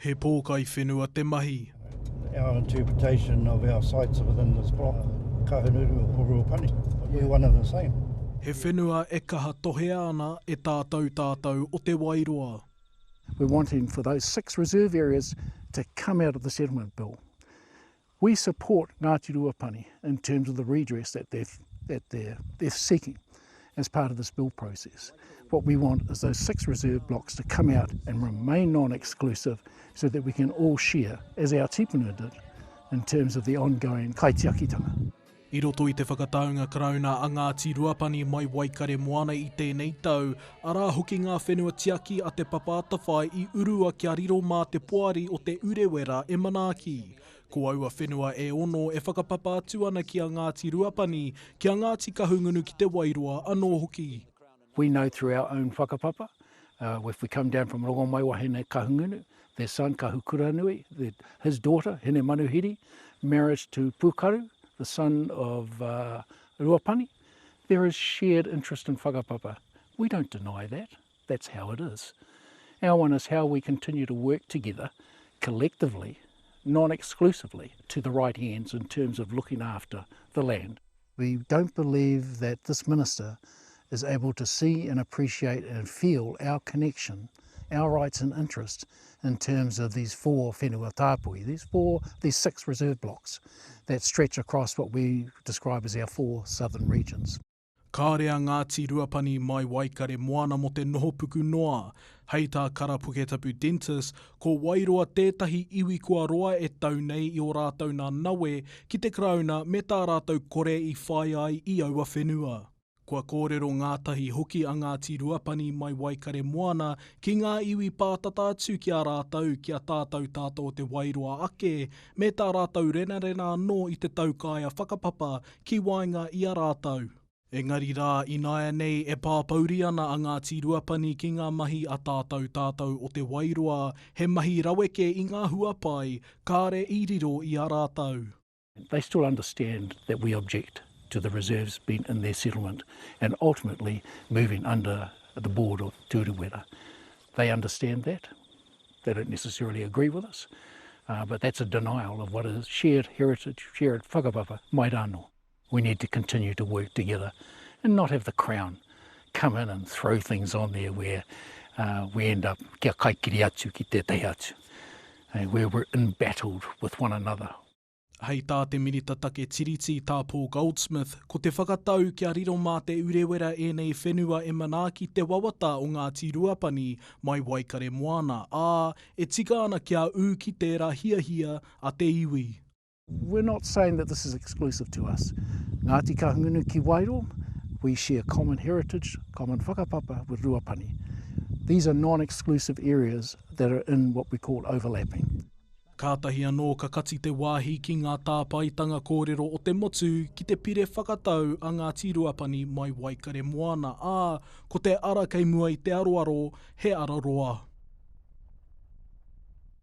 He pōkai whenua te mahi. Our interpretation of our sites within this block, Kahungunu or Ruapani, we're one and the same. He whenua e kaha tohea ana e tātou tātou o Te Wairoa. We're wanting for those six reserve areas to come out of the settlement bill. We support Ngāti Ruapani in terms of the redress that they're, that they're, they're seeking as part of this bill process. What we want is those six reserve blocks to come out and remain non-exclusive so that we can all share, as our tipuna did, in terms of the ongoing kaitiakitanga. I roto i te whakataunga Karauna a Ngāti Ruapani mai Waikaremoana i tēnei tau, arā hoki ngā whenua tiaki a Te Papa Atawhai i urua kia riro mā te Poari o Te Urewera e manaaki. Ko aua whenua e ono e whakapapa atu ana ki a Ngāti Ruapani, ki a Ngāti Kahungunu ki Te Wairoa anō hoki. We know through our own whakapapa, uh, if we come down from Rongomaiwahine Kahungunu, their son Kahukuranui, their, his daughter Hinemanuhiri, marriage to Pukaru, the son of uh, Ruapani, there is shared interest in whakapapa. We don't deny that. That's how it is. Our one is how we continue to work together collectively, non-exclusively, to the right hands in terms of looking after the land. We don't believe that this minister is able to see and appreciate and feel our connection, our rights and interests in terms of these four whenua tāpui, these four, these six reserve blocks that stretch across what we describe as our four southern regions. Kāre a Ngāti Ruapani mai Waikaremoana mō te nohopuku noa. Hei tā Kara Puketapu Dentist, ko Wairoa tētahi iwi kua roa e tau nei i ō rātou nā nawe ki te Karauna me tā rātou kore i whai ai i aua whenua. Kua kōrero ngātahi hoki a Ngāti Ruapani mai Waikaremoana ki ngā iwi pātata atu ki a rātou, ki a tātou tātou o Te Wairoa ake, me tā rātou renarena anō i te taukaea whakapapa ki waenga i a rātou. Engari rā, ināianei e pāpouri ana a Ngāti Ruapani ki ngā mahi a tātou tātou o Te Wairoa, he mahi raweke i ngā hua pai, kāre i riro i a rātou. They still understand that we object to the reserves being in their settlement and ultimately moving under the board of Te Urewera. They understand that. They don't necessarily agree with us, uh, but that's a denial of what is shared heritage, shared whakapapa, mai rānō. We need to continue to work together and not have the Crown come in and throw things on there where uh, we end up kia kaikiri atu ki tētahi atu, uh, where we're embattled with one another. Hei tā te Minita Take Tiriti, tā Paul Goldsmith, ko te whakatau kia riro mā Te Urewera ēnei whenua e manaaki te wawata o Ngāti Ruapani mai Waikaremoana, ā, e tika ana kia ū ki tērā hiahia a te iwi. We're not saying that this is exclusive to us. Ngāti Kahungunu ki Wairoa, we share common heritage, common whakapapa with Ruapani. These are non-exclusive areas that are in what we call overlapping. Kātahi anō ka kati te wāhi ki ngā tāpaetanga kōrero o te motu ki te pire whakatau a Ngāti Ruapani mai Waikaremoana, ā, ko te ara kei mua i te aroaro he ara roa.